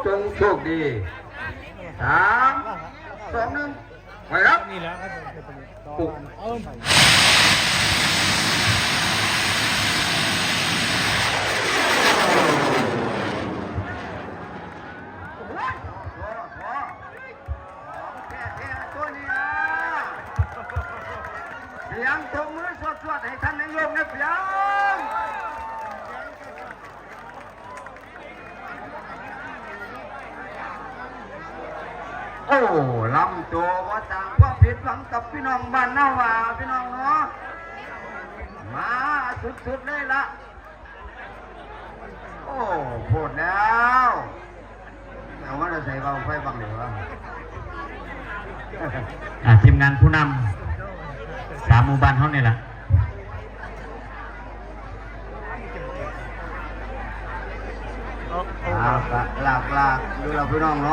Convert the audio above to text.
ຈົ່ງໂຊກດີ ສາມ ສອງ ໜຶ່ງ ໄປຄັບ ນີ້ແຫຼະ ປຸກ ໂອ້ຍ ຂອງແທ້ໆ ຕົວນີ້ນະ ສຽງຕົບມືສວດໆ ໃຫ້ທ່ານນາຍົກນະ ປຽງ. ໂອ້ ລຳໂຕບໍ່ສ້າງຄວາມຜິດຫວັງກັບພີ່ນ້ອງບ້ານນາຫວ້າ ພີ່ນ້ອງເນາະ ມາສຸດໆ ເລີຍລະ. ໂອ້ ໂພດແລ້ວ ເອົາມາແຕ່ໃສວ່າໄຟບັງເດວະ ອ່າ ທີມງານຜູ້ນຳສາມໝູ່ບ້ານເຮົານີ້ລະ ອ່າ ກະຫຼາກໆ ຢູ່ລະພີ່ນ້ອງເນາະ.